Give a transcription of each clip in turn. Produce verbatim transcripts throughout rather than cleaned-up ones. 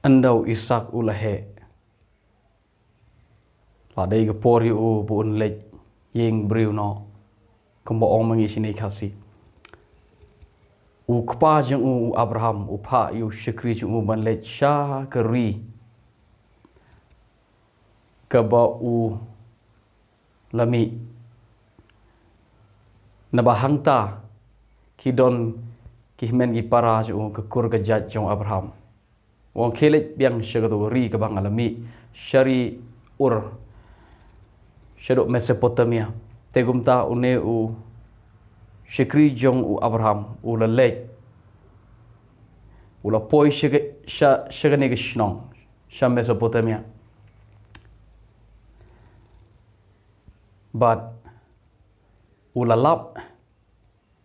Ynda u Isaak u la heh, la dei ka por ïa u ba un leit ïing briew noh, kumba ong ma ngi shane Khasi. U kpa jong u, u Abraham, u phah ïa u shakri jong u ban leit sha ka ri kaba u la mih. Naba hangta ki don ki hynmen ki para jong u, ka kur ka jait jong u Abraham. U ong, khie leit biang sha kato ka ri kaba nga la mih, sha ri Ur, shaduh Mesopotamia. Te kumta une u shakri jong u Abraham u la leit, u la poi sha ka, sha, sha kane ka shnong, sha Mesopotamia. Bad u la lap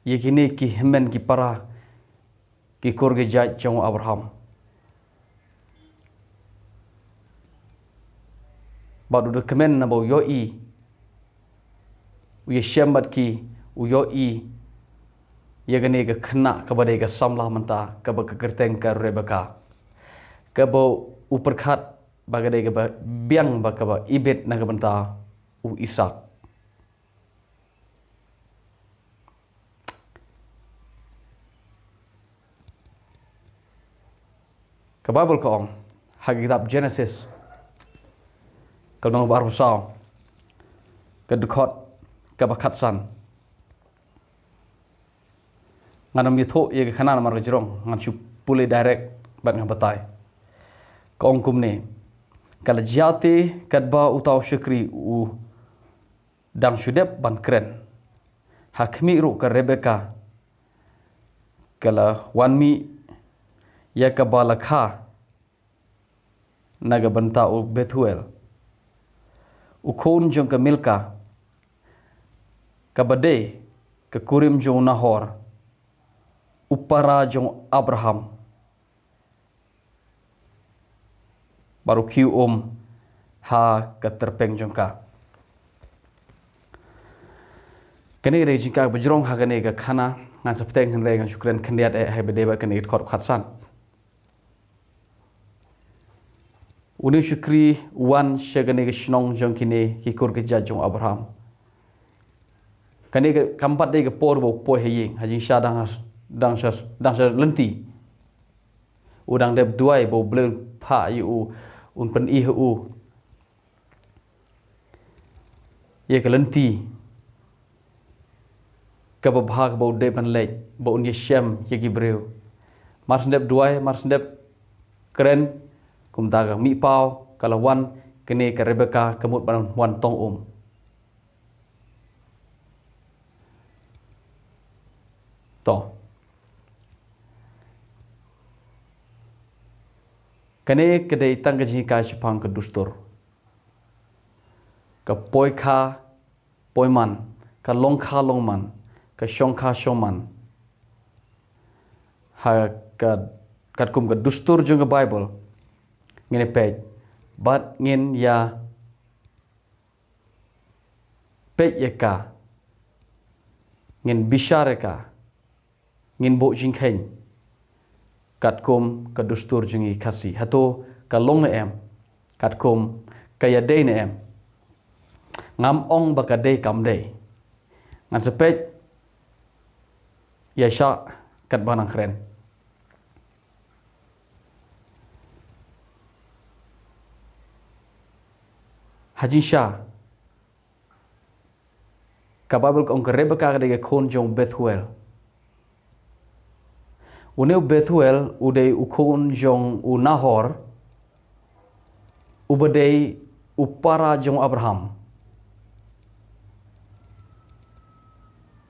ïa kine ki hynmen ki para, ki kur ki jait jong u Abraham. Bad u da kmen naba u ïohi, u ïashem bad ki, u ïohi ïa kane ka khynnah kaba dei ka samla mynta, kaba ka kyrteng ka Rebeka, kaba u pyrkhat ba ka dei kaba biang, ba kaba ibit na ka bynta u Isaak. Ka Baibl ka ong ha ka kitab Genesis, ka lynnong ba arphew saw, ka dkhot kaba khatsan. Ngan ym ïathuh ïa ka khana namar ka jrong, ngan shu pule direct bad nga batai. Ka ong kumne: Ka la jia te, katba uta u shakri u dang shu dep ban kren, ha khmih ruh ka Rebeka ka la wan mih ïa kaba la kha na ka bynta u Bethuel, u khun jong ka Milka, kaba dei ka kurim jong u Nahor, u para jong u Abraham, baroh ki um ha ka tyrpeng jong ka. Kane ka dei ka jingkha ba jrong ha kane ka khana, ngan sa bteng hynrei ngan shu kren khyndiat eh ha ba dei bad kane ka dkhot khatsan. Une u shakri u wan sha kane ka shnong jong kine ki kur ki jait jong u Abraham. Kane ka, kam pat dei ka por ba u poi ha ïing, ha jingshisha dang, dang sha, dang sha lynti. U dang dep duwai ba U Blei un phah ïa u, un pyni ha u ïa ka lynti kaba bha kaba u dei ban leit, ba un ïashem ïa ki briew. Mar shu dep duwai, mar shu dep kren, kumta ka mih paw ka la wan kane ka Rebeka, ka mut ban wan tong um. To. Kane ka dei tang ka jinghikai shaphang ka dustur. Ka poi kha poi man, ka long kha long man, ka shong kha shong man. Ha ka, katkum ka dustur jong ka Baibl, ngin ïa peit bad ngin ïa peit ïa ka, ngin bishar ïa ka, ngin buh jingkheiñ katkum ka dustur jong ngi Khasi. Hato ka long ne em, katkum ka ïadei ne em? Ngam ong ba ka dei kam dei. Ngan sa peit ïa sha katba nang kren. Ha jingshisha, ka Baibl ka ong ka Rebeka ka dei ka khun jong u Bethuel. Une u Bethuel u dei u khun jong u Nahor, uba dei u para jong u Abraham.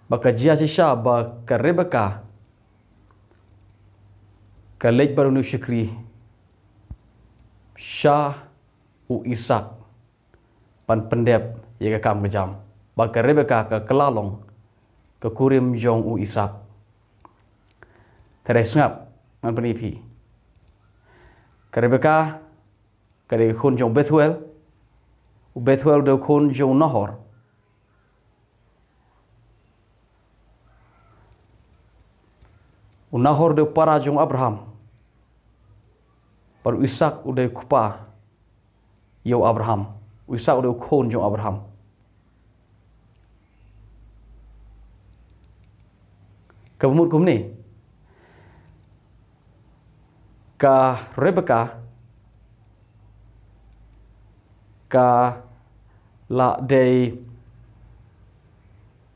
Ba ka jia shisha ba ka Rebeka ka leit bad une u shakri sha u Isaak ban pyndep ïa ka kam ka jam, ba ka Rebeka ka kylla long ka kurim jong u Isaak. Te dei sngap, ngan pyni phi. Ka Rebeka ka dei ka khun jong u Bethuel, u Bethuel u dei u khun jong u Nahor. U Nahor u dei u para jong u Abraham. Bad u Isak u dei u kpa ïa u Abraham. U Isak u dei u khun jong u Abraham. Kaba mut kumne, ka Rebeka ka la dei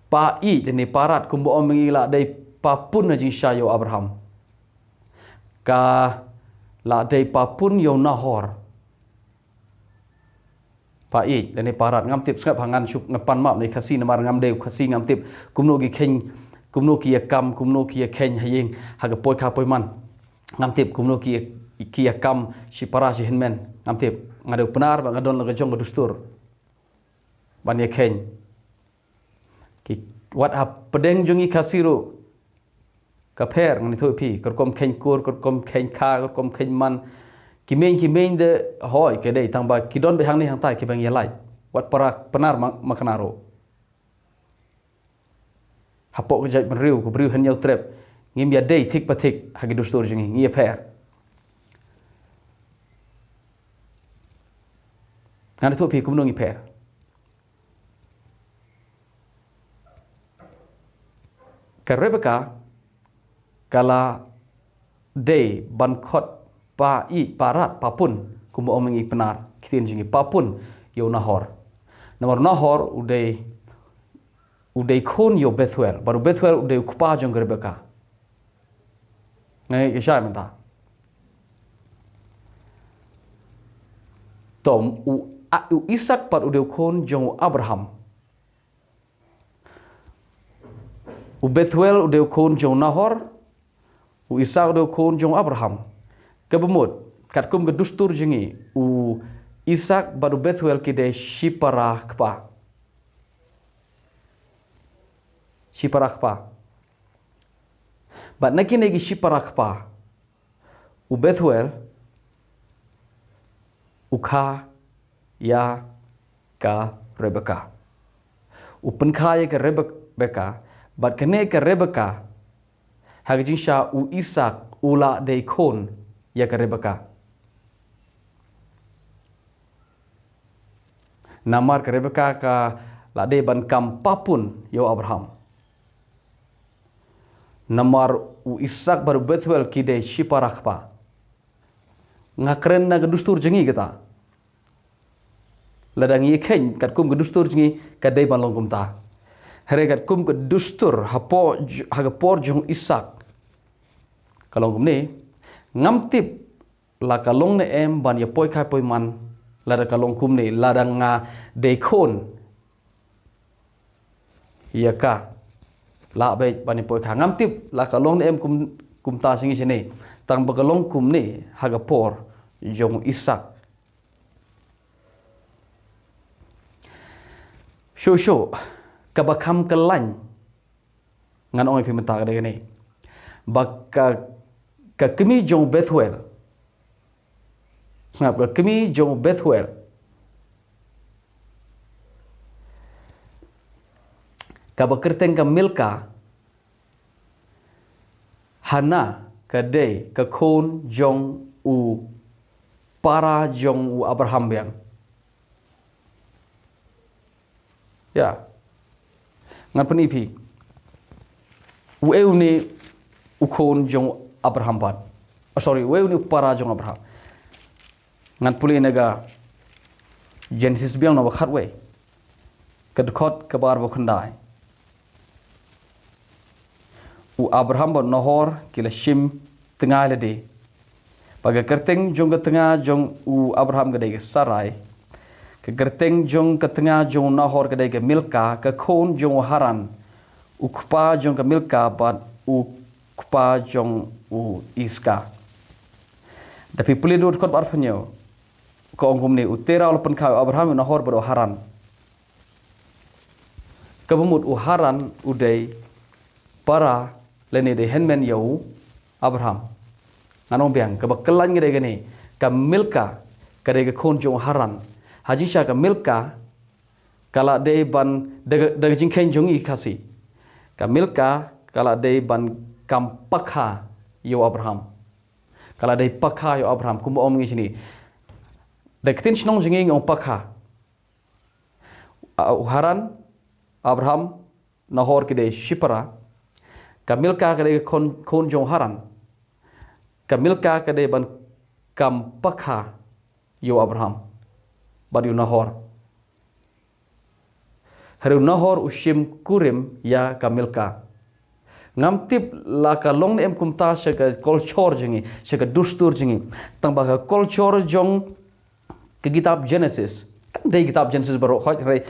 pa ïeit lane pa rat, kumba ong ma ngi la dei pa pun na jingshisha ïa u Abraham. Ka la dei pa pun ïa u Nahor. Pa ïeit lane pa rat, ngam tip, sngap ha ngan shu ngan pan map na i Khasi namar ngam dei Khasi, ngam tip kumno ki kheiñ, kumno ki ïa kam, kumno ki ïa kheiñ ha ïing, ha ka poi kha poi man. Ngam tip kumno ki, ki ïa kam shipara shi hynmen. Ngam tip, nga dei u Pnar bad nga don la ka jong ka dustur ban ïa kheiñ. Ki wat ha pdeng jong i Khasi ruh ka pher, ngan ïathuh ïa phi, ka rukom kheiñ kur, ka rukom kheiñ kha, ka rukom kheiñ man. Ki meiñ, ki meiñ de hoi ka dei, tang ba ki don beit hangne hangtai kiba ngi ïa lait. Wat para Pnar ma, ma kane ruh. Hapoh ka jaitbynriew, ka briew Hynñiewtrep, ngim ïa dei thik pa thik ha ki dustur jong ngi, ngi ïa pher. Ngan ïathuh ïa phi kumno ngi pher. Ka Rebeka ka la dei ban khot pa ïeit, pa rat, pa pun, kumba ong ma ngi Pnar, ktien jong ngi, pa pun ïa u Nahor. Namar u Nahor u dei, u dei khun ïa u Bethuel, bad u Bethuel u dei u kpa jong ka Rebeka. Nga ngeit ka shai mynta. To u, a, u Isak pat u dei u khun jong u Abraham. U Bethuel u dei u khun jong u Nahor, u Isak u dei u khun jong u Abraham. Kaba mut, katkum ka dustur jong ngi, u Isak bad u Bethuel ki dei shipara kpa. Shipara kpa. Bad na kine ki shipara kpa, u Bethuel u kha ïa ka Rebeka. U pynkha ïa ka Rebeka, bad kane ka Rebeka, ha ka jingshisha u Isak u la dei khun ïa ka Rebeka. Namar ka Rebeka ka la dei ban kam pa pun ïa u Abraham. Namar u Isak bad u Bethuel ki dei shipara kpa. Nga kren na ka dustur jong ngi kata. Lada ngi kheiñ katkum ka dustur jong ngi ka dei ban long kumta. Hynrei katkum ka dustur hapoh j-, ha ka por jong u Isak ka long kumne. Ngam tip la ka long ne em ban ïa poi kha poi man, lada ka long kumne, lada nga dei khun ïa ka, lah beit ban ïa poi kha. Ngam tip la ka long ne em kum, kumta sha ngi shane. Tang ba ka long kumne ha ka por jong u Isak. Shuh shuh, kaba kham kyllain, ngan ong ïa phi mynta ka dei kane. Ba ka, ka kmie jong u Bethuel. Sngap, ka kmie jong u Bethuel, kaba kyrteng ka Milka, hana ka dei ka khun jong u para jong u Abraham biang. Ïa. Ngan pyni phi. Uei une u khun jong Abraham pat. Oh, sorry, uei une u para jong Abraham. Ngan pule na ka Genesis biang na ba khatwei. Ka dkhot kaba arphew khyndai. U Abraham bad Nahor ki la shim tnga ïalade. Bad ka kyrteng jong ka tnga jong u Abraham ka dei ka Sarai. Ka kyrteng jong ka tnga jong u Nahor ka dei ka Milka, ka khun jong u Haran, u kpa jong ka Milka bad u kpa jong u Iska. Da phi pule da u dkhot ba arphew hynñiew, ka ong kumne, u Tera u la pynkha ïa u Abraham, u Nahor bad u Haran. Kaba mut u Haran u dei para lane dei hynmen ïa u Abraham. Ngan ong biang, kaba kyllain ka dei kane, ka Milka ka dei ka khun jong u Haran. Ha jingshisha ka Milka ka la dei ban, da ka, da ka jingkheiñ jong ngi Khasi, ka Milka ka la dei ban kam pakha ïa u Abraham. Ka la dei pakha ïa u Abraham, kumba ong ngi shini. Da ka ktien shnong jong ngi ngi ong pakha. A, u Haran, Abraham, Nahor ki dei shipara. Ka Milka ka dei ka khun, khun jong u Haran. Ka Milka ka dei ban kam pakha ïa u Abraham bad ïa u Nahor. Hynrei u Nahor u shim kurim ïa ka Milka. Ngam tip la ka long ne em kumta sha ka culture jong ngi, sha ka dustur jong ngi. Tang ba ka culture jong ka kitab Genesis, kam dei kitab Genesis baroh khoit, hynrei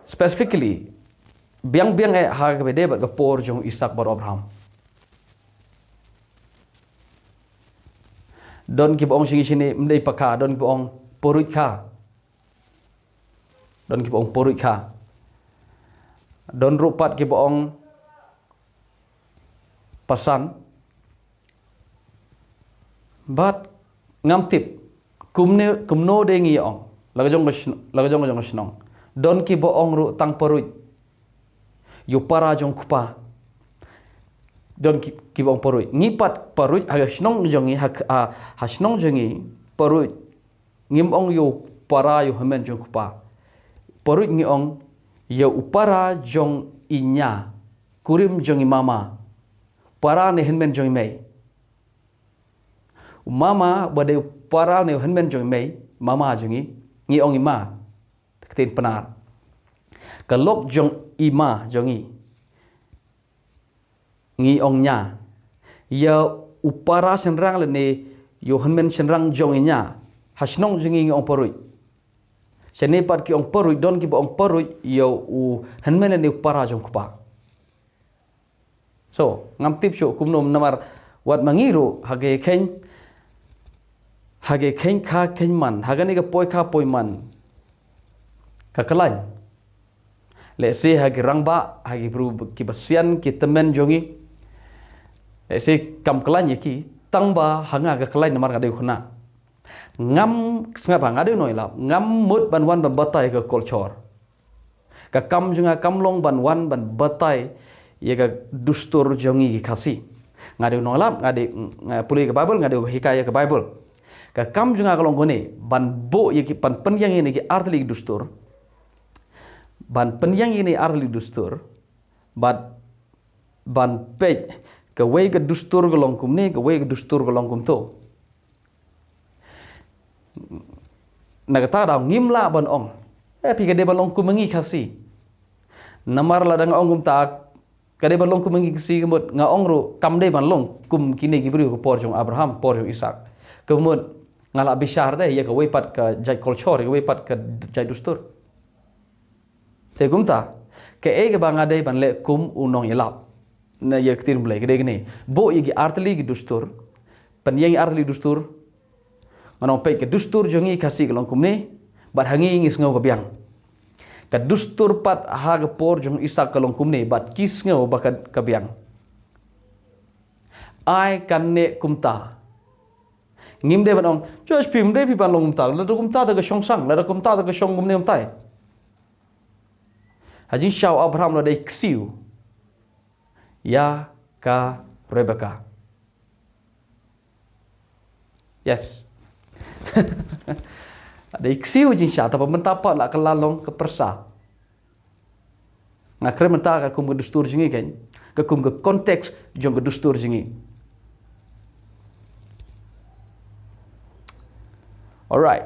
specifically biang biang eh ha kaba dei bad ka por jong u Isak bad u Abraham. Don kiba ong sha ngi shini, ym dei pakha, don kiba ong paruit kha. Don kiba ong paruit kha. Don ruh pat kiba ong pasan. Bad ngam tip kumne, kumno de ngi ong. La ka jong ka shn-, la ka jong ka jong ka shnong. Don kiba ong ruh tang paruit ïa u para jong u kpa. Don ki, kiba ong paruit. Ngi pat paruit ha ka shnong jong ngi, ha, ha, ha shnong jong ngi, paruit. Ngim ong ïa u para ïa u hynmen jong u kpa. Paruit ngi ong ïa u para jong i nia, kurim jong i mama. Para ne hynmen jong i mei. U mama ba dei u para ne u hynmen jong i mei, mama jong ngi, ngi ong i ma. Ktien Pnar. Ka lok jong i ma jong ngi, ngi ong nia. Ïa u para shynrang lane ïa u hynmen shynrang jong i nia, ha shnong jong ngi ngi ong paruit. Shane pat ki ong paruit, don kiba ong paruit ïa u hynmen lane u para jong u kpa. So, ngam tip shuh kumno namar wat ma ngi ruh ha ka ïakheiñ, ha ka ïakheiñ kha kheiñ man, ha kane ka poi kha poi man, ka khlaiñ. Lehse ha ki rangbah, ha ki briew kiba sian ki tymmen jong ngi, lehse kam khlaiñ ïa ki, tang ba ha nga ka khlaiñ namar nga dei u khynnah. Ngam sngap ha, nga dei u nongïalap, ngam mut ban wan ban batai ka culture. Ka kam jong nga kam long ban wan ban batai ïa ka dustur jong ngi ki Khasi. Nga dei u nongïalap, nga dei, nga pule ka Bible, nga dei u hikai ïa ka Bible. Ka kam jong nga ka long kane, ban buh ïa ki, ban pynïeng ïa kine ki artylli ki dustur. Ban pynïeng ïa kine artylli ki dustur. Bad ban peit kawei ka dustur ka long kumne, kawei ka dustur ka long kumto. Na kata ka daw ngim lah ban ong, eh, phi ka dei ban long kum ngi Khasi. Namar lada nga ong kumta, ka dei ban long kum ngi Khasi, ka mut nga ong ruh kam dei ban long kum kine ki briew ka por jong Abraham, por jong Isak. Ka mut nga lah bishar de ïa kawei pat ka jait culture, ïa kawei pat ka jait dustur. Te kumta, kaei kaba nga dei ban leh kum u nongïalap na ïa ka ktien Blei, ka dei kane. Buh ïa ki artylli ki dustur, pynïeng ïa artylli dustur. Ngan ong peit ka dustur jong ngi Khasi ka long kumne, bad ha ngi ngi sngew ka biang. Ka dustur pat ha ka por jong Isak ka long kumne, bad ki sngew ba ka, ka biang. Ai kane kumta. Ngim dei ban ong, Josh, phim dei phi ban long kumta, lada kumta da ka shong sang, lada kumta da ka shong kumne kumtai. Ha jingshisha u Abraham la dei ksiew ïa ka Rebecca. Yes. Dei ksiew jingshisha, tang ba mynta pat la ka la long ka pyrsa. Nga kren mynta ka kum ka dustur jong ngi kan, ka kum ka context jong ka dustur jong ngi. Alright.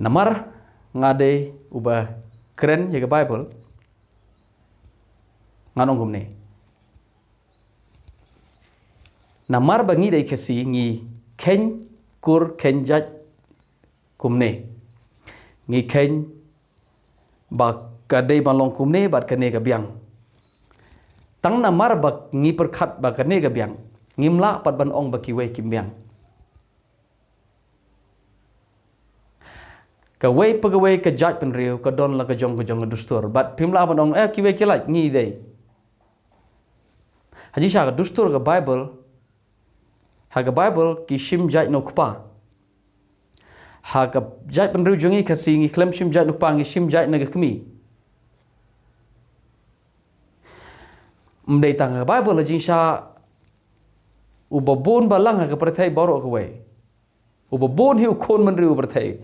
Namar nga dei uba kren ïa ka Bible, ngan ong kumne. Namar ba ngi dei Khasi ngi kheiñ kur kheiñ jait kumne. Ngi kheiñ ba ka dei ban long kumne bad kane ka biang. Tang namar ba ngi pyrkhat ba kane ka biang, ngim lah pat ban ong ba kiwei kim biang. Kawei pa kawei ka jaitbynriew ka don la ka jong ka jong ka dustur. Bad phim lah ban ong, eh, kiwei ki lait, ngi dei. Ha jingshisha ka dustur ka Bible, ha ka Bible ki shim jait na u kpa. Ha ka jaitbynriew jong ngi Khasi ngi khlem shim jait na u kpa, ngi shim jait na ka kmie. Ym dei tang ha ka Bible, ha jingshisha Uba bun balang ha ka pyrthei baroh kawei. Uba bun hi u khun bynriew pyrthei.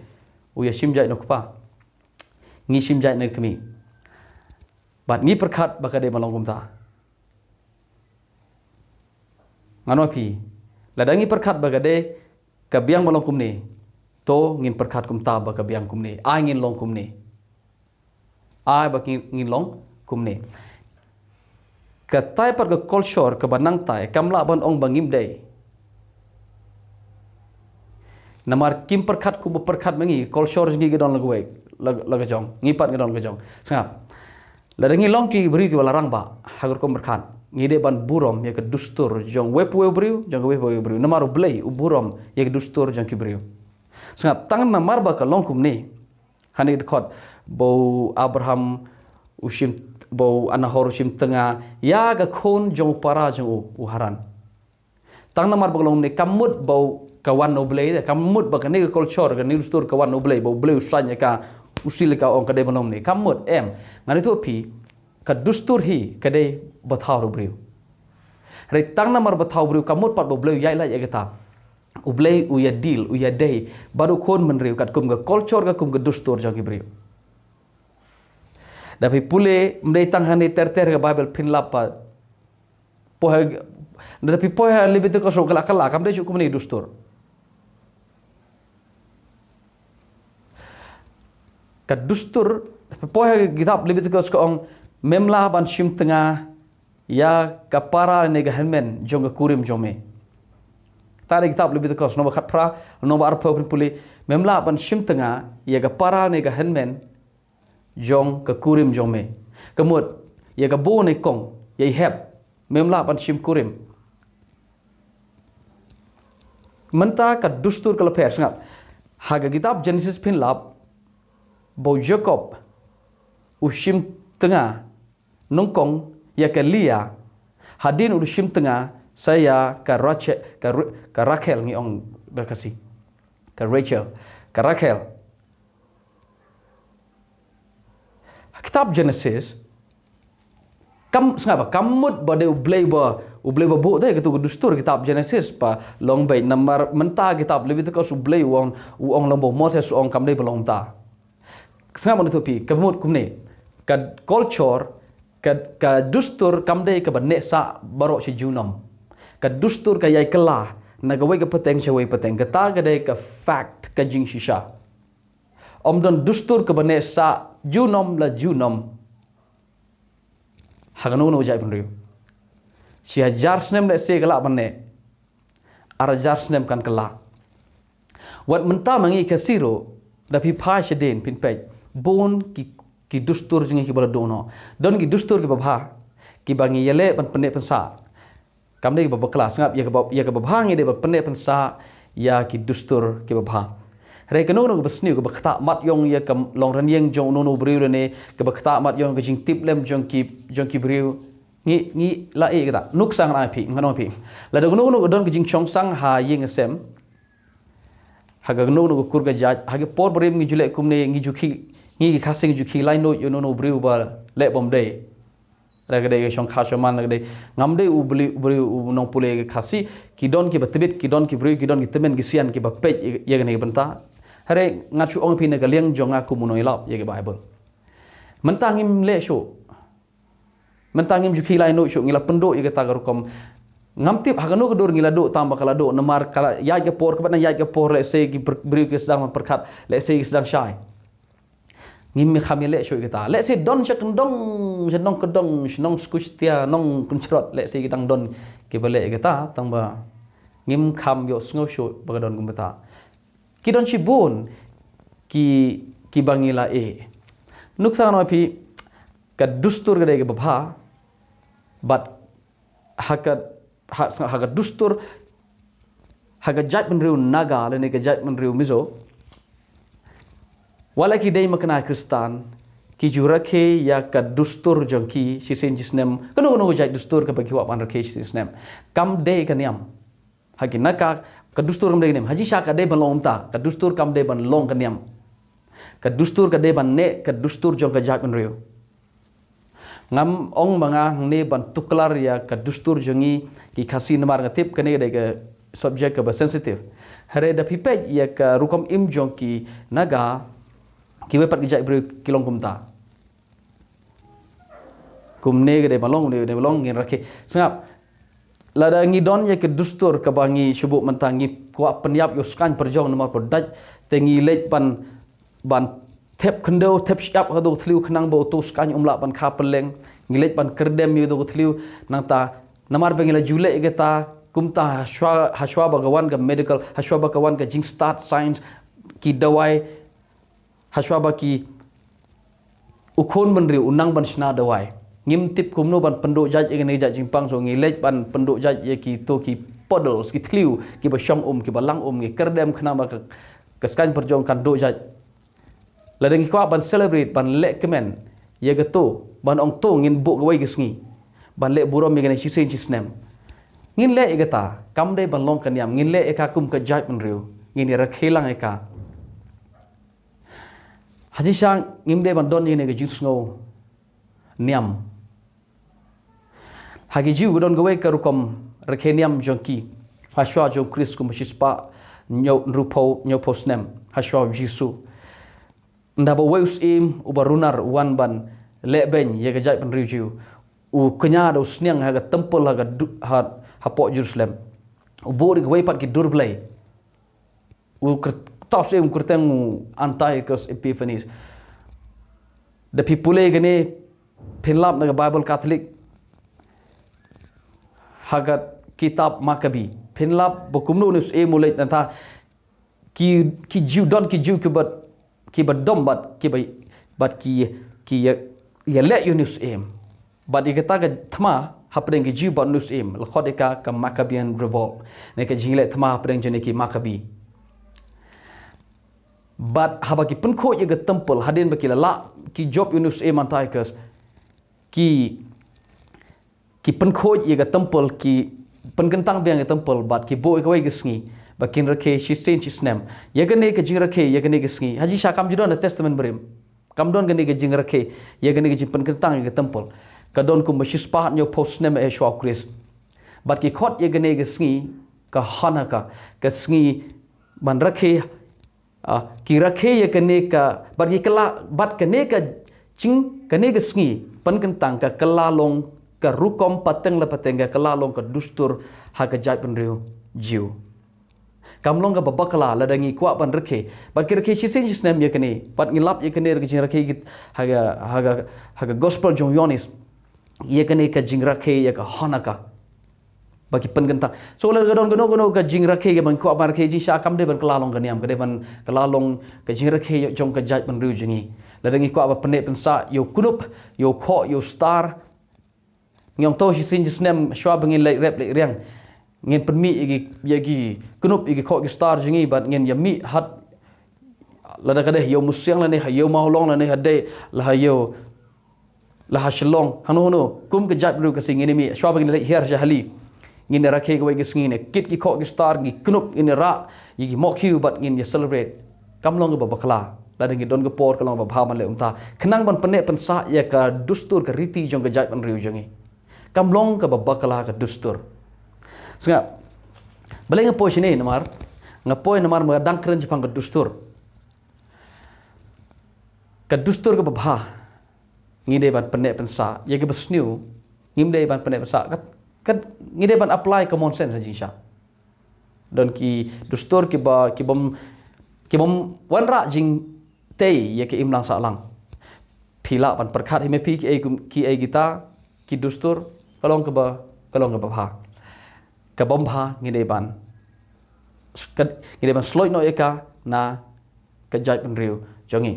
U ïa shim jait na u kpa. Ngi shim jait na u kmie. Bad ngi pyrkhat ba ka dei ban long kumta. Ngan ong ïa phi. Lada ngi pyrkhat ba ka dei ka biang ban long kumne. To ngin pyrkhat kumta ba ka biang kumne. Ai ngin long kumne. Ai ba ngin, ngin long kumne. Katai pat ka culture kaba nangtai kam lah ban ong ba ngim dei. Namar kim pyrkhat kumba pyrkhat ma ngi, culture jong ngi ka don la kawei, la, la ka jong. Ngi pat ngi don la ka jong. Sngap. Lada ngi long ki briew kiba la rangbah ha ka rukom pyrkhat, ngi dei ban burom ïa ka dustur jong uwei pa uwei u briew, jong kawei pa kawei u briew. Namar U Blei u burom ïa ka dustur jong ki briew. Sngap, tang namar ba ka long kumne. Hangne ka dkhot, ba u Abraham u shim, ba u Nahor u shim tnga ïa ka khun jong u para jong u, u Haran. Tang namar ba ka long kumne, kam mut ba u, ka wan na U Blei, kam mut ba kane ka culture, kane ka dustur ka wan na U Blei, ba U Blei u saiñ ïa ka, u seal ïa ka, ong ka dei ban long kumne. Kam mut, em. Ngan ïathuh ïa phi, ka dustur hi ka dei ba thaw u briew. Hynrei tang namar ba thaw u briew, kam mut pat ba U Blei u ïaid lait ïa kata. U Blei u ïa deal, u ïa dei bad u khun bynriew katkum ka culture, katkum ka dustur jong ki briew. Da phi pule, ym dei tang hangne ter ter ka Baibl, phin lap pat. Poi ha, da phi poi ha Leviticus ruh ka la, ka la, kam dei shuh kumne dustur. Ka dustur, poi ha kitab Leviticus ka ong, mem lah ban shim tnga ïa ka para ne ka hynmen jong ka kurim jong me. Kata dei kitab Leviticus, lynnong ba khatphra, lynnong ba arphew, phin pule, mem lah ban shim tnga ïa ka para ne ka hynmen jong ka kurim jong me. Ka mut, ïa ka bun ne kong, ïa i hep, mem lah ban shim kurim. Mynta ka dustur ka la pher, sngap. Ha ka kitab Genesis phin lap, ba u Jakob u shim tnga nyngkong ïa ka Lia, hadien u shim tnga sa ïa ka Rache-, ka Ra-, ka Rakhel, ngi ong da ka Khasi. Ka Rachel, ka Rakhel. Kitab Genesis, kam, sngap ba, kam mut ba dei U Blei ba, U Blei ba buh dei katu ka dustur kitab Genesis ba long beit, namar mynta kitab Leviticus U Blei u ong, u ong lyngba u Moses u ong kam dei ba long kumta. Sngap ba, ngan ïathuh ïa phi, ka mut kumne, ka culture, ka, ka dustur kam dei kaba neh sah baroh shi junom. Ka dustur ka ïai kylla na kawei ka pateng sha kawei pateng, kata ka dei ka fact, ka jingshisha. Ym don dustur kaba neh sah junom la junom ha kano kano ka jaitbynriew. Shi hajar snem lehse ka lah ban neh, ar hajar snem kan kylla. Wat mynta ma ngi Khasi ruh, da phi phai shadien phin peit, bun ki, ki dustur jong ngi kiba la duh noh. Don ki dustur kiba bha, kiba ngi ïaleh ban pynneh pynsah. Kam dei kaba bakla, sngap, ïa kaba, ïa kaba bha ngi dei ban pynneh pynsah ïa ki dustur kiba bha. Hynrei kano kano kaba sniew, kaba ktah mat ïong ïa ka long rynïeng jong uno uno u briew lane kaba ktah mat ïong ka jingtip lem jong ki, jong ki briew. Ngi, ngi la ïeh kata. Nuksa ngan ong ïa phi, ngan ong ïa phi. Lada kano kano ka don ka jingshongsang ha ïing ha sem, ha kano kano ka kur ka jait, ha ki por barim ngi ju leh kumne, ngi ju khih, ngi ki Khasi ngi ju khih laitluid ïa uno uno u briew ba leh bym dei. Lada ka dei ka shongkha shongman, lada ka dei, ngam dei u briew, u briew u nongpule ka Khasi, ki don kiba tbit, ki don ki briew, ki don ki tymmen ki sian kiba peit ïa, ïa kane ka bynta. Hynrei ngan shu ong ïa phi na ka liang jong nga kum u nongïalap ïa ka Baibl. Mynta ngim leh shuh. Mynta ngim ju khih laitluid shuh, ngi la pynduh ïa kata ka rukom. Ngam tip ha kano ka dur ngi la duh, tang ba ka la duh, namar ka la ïaid ka por, kaba nang ïaid ka por, lehse ki pr-, briew ki sdang pyrkhat, lehse ki sdang shai. Ngim kham ïaleh shuh ïa kata. Lehse don sha kyndong, sha nongkyndong, sha nongskush tia, nongkynshrot, lehse ki dang don kiba leh ïa kata, tang ba ngim kham ïohsngew shuh ba ka don kumta. Ki don shibun ki, kiba ngi la ïeh. Nuksa ngan ong ïa phi, ka dustur ka dei kaba bha, bad ha ka, ha, ha ka dustur, ha ka jaitbynriew Naga lane ka jaitbynriew Mizo, wat la ki dei makna Khristan, ki ju rakhe ïa ka dustur jong ki shisien shisnem, kano kano ka jait dustur kaba ki kwah ban rakhe shisien shisnem. Kam dei ka niam. Ha ki Naga, ka dustur kam dei ka niam. Ha jingshisha ka dei ban long kumta, ka dustur kam dei ban long ka niam. Ka dustur ka dei ban neh ka dustur jong ka jaitbynriew. Ngam ong ma nga hangne ban tuklar ïa ka dustur jong ngi ki Khasi namar nga tip kane ka dei ka subject kaba sensitive. Hynrei da phi peit ïa ka rukom im jong ki Naga, kiwei pat ki jaitbynriew ki long kumta. Kumne ka dei ban long, kumne ka dei ban long, ngin rakhe. Sngap. Lada ngi don ïa ka dustur kaba ngi shu buh mynta, ngi kwah pynïap ïa u skaiñ pyrjong namar ba u dait, te ngi leit ban, ban thep khyndew, thep shyiap ha u thliew khnang ba uto u skaiñ um lah ban kha pylleng. Ngi leit ban kyrdem ïa uto u thliew, nangta namar ba ngi la ju leh ïa kata, kumta hashwa, hashwa ba ka wan ka medical, hashwa ba ka wan ka jingstad science, ki dawai, hashwa ba ki, u khun bynriew u nang ban shna dawai. Ngim tip kumno ban pynduh jait ïa kane ka jait jingpang, so ngi leit ban pynduh jait ïa kito ki puddles, ki thliew kiba shong um, kiba lang um, ngi kyrdem khnang ba ka, ka skaiñ pyrjong kan duh jait. Lada ngi kwah ban celebrate, ban leh kmen ïa kato, ban ong to ngin buh kawei ka sngi ban leh burom ïa kane shisien shisnem, ngin leh ïa kata. Kam dei ban long ka niam, ngin leh ïa ka kum ka jaitbynriew, ngin ïa rakhe lang ïa ka. Ha jingshisha ngim dei ban don ïa kane ka jingsngew niam. Ha ki Jiw ka don kawei ka rukom rakhe niam jong ki, hashwa jong u Khrist kumba shispah hynñiew, hynriewphew, hynñiewphew snem hashwa u Jisu. Ynda ba uwei u syiem uba runar u wan ban leh beiñ ïa ka jaitbynriew Jiw, u kñia da u sniang ha ka temple ha ka du-, ha, hapoh Jerusalem. U buh da kawei pat ki dur blei. U kyr-, uta u syiem u kyrteng u Antiochus Epiphanes. Da phi pule kane, phin lap na ka Bible Catholic, ha ka kitab Maccabee, phin lap ba kumno une u syiem u leit, nangta ki, ki Jiw, don ki Jiw kiba, kiba dom bad kiba, bad ki, ki ïa, ïaleh ïa une u syiem. Bad ïa kata ka thma hapdeng ki Jiw bad une u syiem la khot ïa ka ka Maccabean Revolt, ne ka jingleh thma hapdeng jong ki Maccabee. Bad haba ki pynkhuid ïa ka temple, hadien ba ki la lah, ki jop ïa une u syiem Antiochus, ki, ki pynkhuid ïa ka temple, ki pynkyntang biang ïa ka temple, bad ki buh ïa kawei ka sngi ba kin rakhe shisien shisnem ïa kane ka jingrakhe ïa kane ka sngi. Ha jingshisha kam ju don ha Testament Barim. Kam don kane ka jingrakhe ïa kane ka jingpynkyntang ïa ka temple. Ka don kumba shispah hynñiewphew snem hashwa u Khrist. Bad ki khot ïa kane ka sngi ka Hanukkah, ka sngi ban rakhe, ah, ki rakhe ïa kane ka, bad ki kylla, bad kane ka jing, kane ka sngi pynkyntang ka kylla long ka rukom pateng la pateng, ka kylla long ka dustur ha ka jaitbynriew Jiw. Kam long kaba bakla lada ngi kwah ban rakhe. Bad ki rakhe shisien shisnem ïa kane. Bad ngi lap ïa kane ka jingrakhe ki ha ka, ha ka, ha ka gospel jong u Ïoannis. Ïa kane ka jingrakhe ïa ka Hanukkah. Ba ki pynkyntang. So lada ka don kano kano ka jingrakhe kaba ngi kwah ban rakhe, jingshisha kam dei ban kylla long ka niam, ka dei ban kylla long ka jingrakhe ïa jong ka jaitbynriew jong ngi. Lada ngi kwah ban pynneh pynsah ïa u knup, ïa u khoh, ïa u star, ngi ong to shisien shisnem shuwa ba ngin leit rep leit riang, ngin pynmih ïa ki, ïa ki knup, ïa ki khoh, ki star jong ngi, bad ngin ïa mih hat, lada ka dei ha Ïew Musiang lane ha Ïew Mawlong lane ha dei la ha Ïew, la ha Shillong, hano hano, kum ka jaitbynriew Khasi ngin ïa mih, shuwa ba ngin leit hiar sha Hali, ngin ïa rakhe kawei ka sngi, ngin ïa kit ki khoh ki star, ki knup, ngin ïa rah ïa ki mohkhiew bad ngin ïa celebrate. Kam long kaba bakla. Lada ngi don ka por, ka long kaba bha ban leh kumta, khnang ban pynneh pynsah ïa ka dustur, ka riti jong ka jaitbynriew jong ngi. Kam long kaba bakla ka dustur. Sngap. Balei nga poi shane namar, nga poi namar ba nga dang kren shaphang ka dustur. Ka dustur kaba bha ngi dei ban pynneh pynsah, ïa kaba sniew ngim dei ban pynneh pynsah. Ka, ka, ngi dei ban apply common sense ha jingshisha. Don ki dustur kiba, kibym, kibym wanrah jingtei ïa ka imlang sahlang. Phi lah ban pyrkhat hi ma phi kiei kum, kiei kita ki dustur, ka long kaba, ka long kaba bha. Kabym bha ngi dei ban, ka, ngi dei ban sloit noh ïa ka na ka jaitbynriew jong ngi.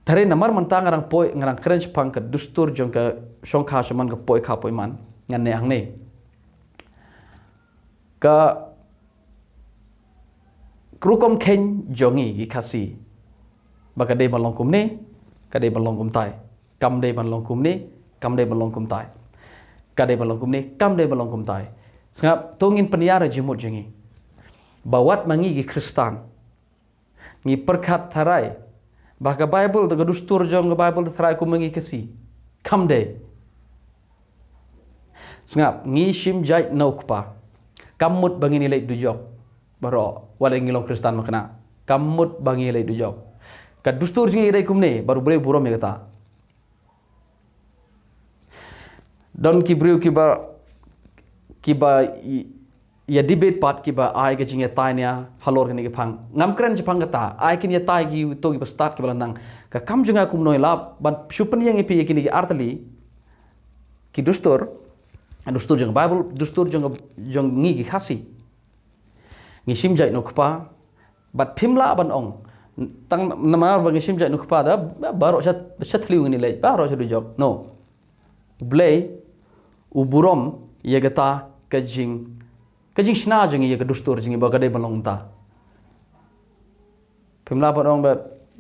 Te hynrei namar mynta nga dang poi, nga dang kren shaphang ka dustur jong ka shongkha shaman, ka poikha poiman, ngan neh hangne. Ka rukom kheiñ jong ngi ki Khasi, ba ka dei ban long kumne, ka dei ban long kumtai. Kam dei ban long kumne, kam dei ban long kumtai. Ka dei ban long kumne, kam dei ban long kumtai. Sngap, to ngin pynïar ïa ka jingmut jong ngi. Ba wat ma ngi ki Khristan ngi pyrkhat tharai ba ka Baibl, da ka dustur jong ka Baibl, tharai kum ma ngi ki Khasi. Kam dei. Sngap, ngi shim jait na u kpa. Kam mut ba ngin ïaleit dujok. Baroh, wat la ngi long Khristan makna. Kam mut ba ngin ïaleit dujok. Ka dustur jong ngi ka dei kumne, bad U Blei u burom ïa kata. Don ki briew kiba, kiba i-, ïa debate pat, kiba ai ka jingïatai nia halor kine ki phang. Ngam kren shaphang kata, ai kin ïatai ki to kiba stad kiba la nang. Ka kam jong nga kum u nongïalap, ban shu pynïeng ïa phi ïa kine ki artylli ki dustur, dustur jong Bible, dustur jong, jong ngi ki Khasi. Ngi shim jait na u kpa, bad phim lah ban ong. Tang namar ba ngi shim jait na u kpa da, ba-, baroh sha, sha thliew ngin ïaleit, baroh sha dujok. No. U Blei u burom ïa kata ka jing, ka jingshna jong ngi ïa ka dustur jong ngi ba ka dei ban long kumta. Phim lah ban ong ba,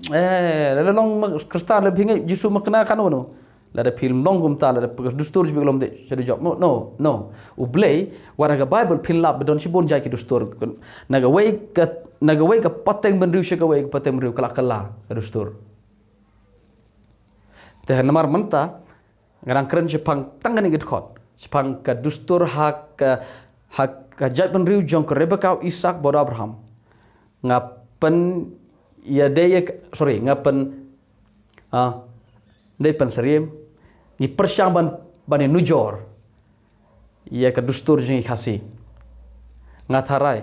eh, lada long ma-, Khristan, lada phi ngeit Jisu makna, kano kano. Lada phim long kumta, lada phi dustur jong phi ka long de sha dujok. No, no, no. U Blei, wat ha ka Bible phin lap ba don shibun jait ki dustur. Na kawei ka, na kawei ka pateng bynriew sha kawei ka pateng bynriew ka la kylla ka dustur. Te namar mynta, nga dang kren shaphang tang kane ka dkhot. Shaphang ka dustur ha ka, ha ka jaitbynriew jong ka Rebekah, Isaak bad Abraham. Nga pyn-, ïa dei ïa ka, sorry, nga pyn-, ah, dei pynsyriem. Ngi pyrshang ban, ban ïanujor ïa ka dustur jong ngi Khasi. Nga tharai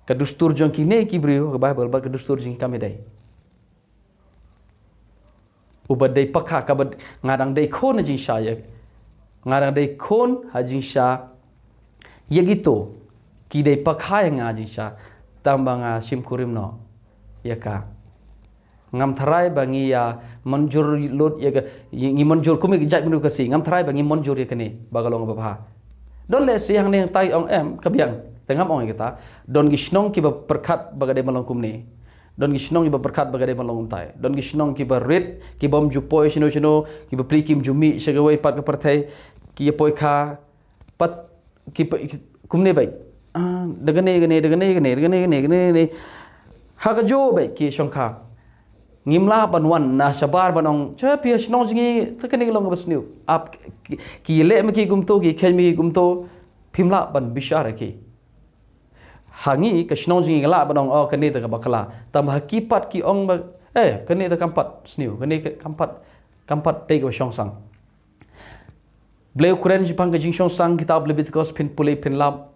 ka dustur jong kine ki briew ha ka Bible bad ka dustur jong ngi kam ïadei. Uba dei pakha, kaba d-, nga dang dei khun ha jingshisha ïa, nga dang dei khun ha jingshisha ïa kito ki dei pakha ïa nga ha jingshisha, tang ba nga shim kurim noh ïa ka. Ngam tharai ba ngi ïa mynjur lut ïa ka, ngi mynjur kum ïa ka jaitbynriew Khasi, ngam tharai ba ngi mynjur ïa kane ba ka long babha. Don lehse hangne hangtai ong em ka biang, te ngam ong ïa kata. Don ki shnong kiba pyrkhat ba ka dei ban long kumne. Don ki shnong kiba pyrkhat ba ka dei ban long kumtai. Don ki shnong kiba rit, ki bym ju poi shano shano, kiba plie kim ju mih sha kawei pat ka pyrthei, ki ïa poi kha, pat, ki pa-, ki, kumne beit. Ah, da kane, kane, da kane, kane, da kane, kane, kane, kane. Ha kajuh beit ki shongkha. Ngim lah ban wan na shabar ban ong, "Che, phi ha shnong jong ngi, te kane ka long kaba sniew." Ap, ki, ki leh ma ki kumto, ki kheiñ ma ki kumto, phim lah ban bishar ïa ki. Ha ngi, ka shnong jong ngi ngi lah ban ong, "Oh, kane te kaba kylla." Tang ba ha ki pat ki ong ba, "Eh, kane te kam pat sniew, kane ka-, kam pat, kam pat dei kaba shong sang." Blei u kren shaphang ka jingshong sang, kitab Leviticus, phin pule, phin lap.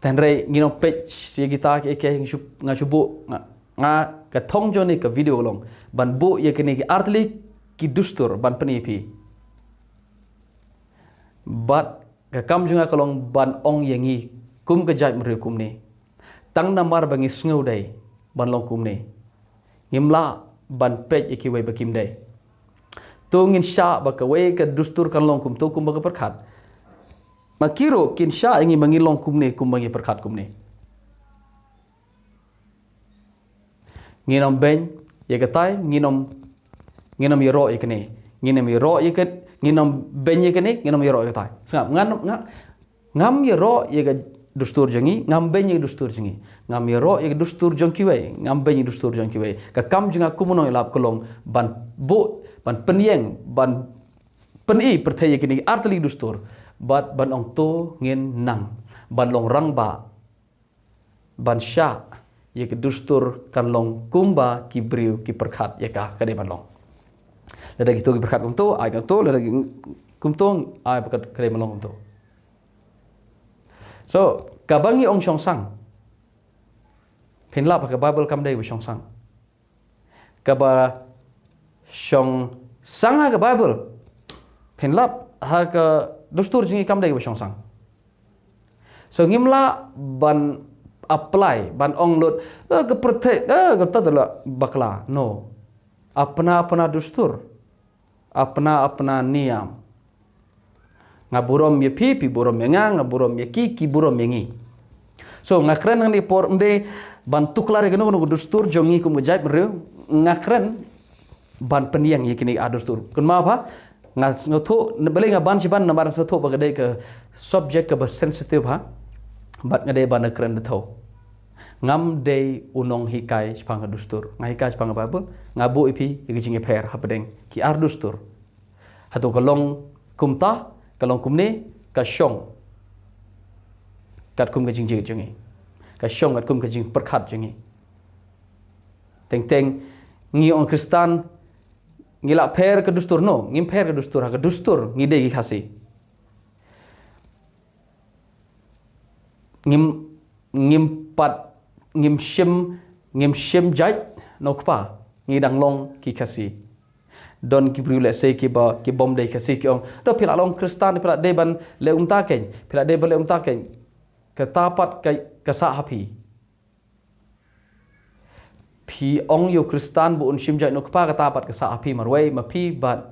Hynrei ngin ym peit ïa kita kiei kiei, nga shu, nga shu buh, nga, nga, ka thong jong ne ka video long ban buh ïa kine ki artylli ki dustur ban pyni ïa phi. Bad ka kam jong nga ka long ban ong ïa ngi kum ka jaitbynriew kumne. Tang namar ba ngi sngewdei ban long kumne, ngim lah ban peit ïa kiwei ba kim dei. To ngin shah ba kawei ka dustur kan long kumto kumba ka pyrkhat. Ma ki ruh kin shah ïa ngi ba ngin long kumne kumba ngi pyrkhat kumne. Ngin ym beiñ ïa katai, ngin ym, ngin ym ïaroh ïa kane. Ngin ym ïaroh ïa ka, ngin ym beiñ ïa kane, ngin ym ïaroh ïa katai. Sngap, ngan, nga, ngam ïaroh ïa ka dustur jong ngi, ngam beiñ ïa ka dustur jong ngi. Ngam ïaroh ïa ka dustur jong kiwei, ngam beiñ ïa ka dustur jong kiwei. Ka kam jong nga kum u nongïalap ka long ban buh, ban pynïeng, ban pyni pyrthei ïa kine artylli dustur. Bad ban ong to ngin nang ban long rangbah. Ban shah ïa ka dustur kan long kumba ki briew ki pyrkhat ïa ka, ka dei ban long. Lada kito ki pyrkhat kumto, ai kumto, lada ki kumto, ai ba ka, ka dei ban long kumto. So, kaba ngi ong shong sang, phin lap ha ka Bible kam dei ba shong sang. Kaba shong sang ha ka Bible, phin lap ha ka dustur jong ngi kam dei ba shong sang. So ngim lah ban apply, ban ong lut, eh, ka pyrthei, eh, kata te la bakla. No. Apna apna dustur, apna apna niyam. Nga burom ïa phi, phi burom ïa nga, nga burom ïa ki, ki burom ïa ngi. So nga kren hangne por ym dei ban tuklar ïa kano kano ka dustur jong ngi kum ka jaitbynriew, nga kren ban pynïeng ïa kine ar dustur. Kynmaw ba nga sngewthuh, balei nga ban shi ban, namar nga sngewthuh ba ka dei ka subject kaba sensitive ha. Bad nga dei ban kren da thaw. Ngam dei u nonghikai shaphang ka dustur. Nga hikai shaphang ka Baibl, nga buh ïa phi ïa ka jingïapher hapdeng ki ar dustur. Hato ka long kumta, ka long kumne, ka shong katkum ka jingjied jong ngi. Ka shong katkum ka jingpyrkhat jong ngi. Teng teng ngi ong Khristan, ngi lah pher ka dustur, no, ngim pher ka dustur, ha ka dustur ngi dei ki Khasi. Ngim, ngim pat, ngim shim, ngim shim jait na u kpa, ngi dang long ki Khasi. Don ki briew lehse kiba, ki bym dei Khasi ki ong, to phi lah long Khristan, phi lah dei ban leh kumta kein, phi lah dei ban leh kumta kein. Kata pat ka, ka sah ha phi. Phi ong ïa u Khristan ba un shim jait na u kpa, kata pat ka sah ha phi marwei, ma phi bad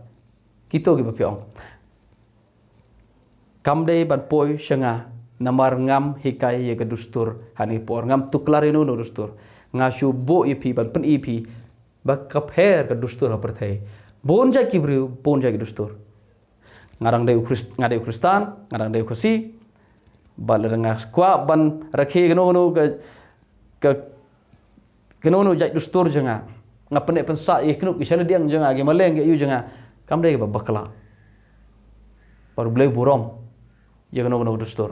kito kiba phi ong. Kam dei ban poi sha nga, namar ngam hikai ïa ka dustur, ha kane ka por ngam tuklar ïa uno uno u dustur. Nga shu buh ïa phi ban pyni ïa phi ba ka pher ka dustur ha pyrthei. Bun jait ki briew, bun jait ki dustur. Nga dang dei u Khrist-, nga dei u Khristan, nga dang dei u Khasi. Bad lada nga kwah ban rakhe kano kano ka, ka, kano kano jait dustur jong nga, nga pynneh pynsah ïa ki knup ki shaladiang jong nga, ki maleng ki aïu jong nga, kam dei kaba bakla. Bad U Blei u burom ïa kano kano ka dustur.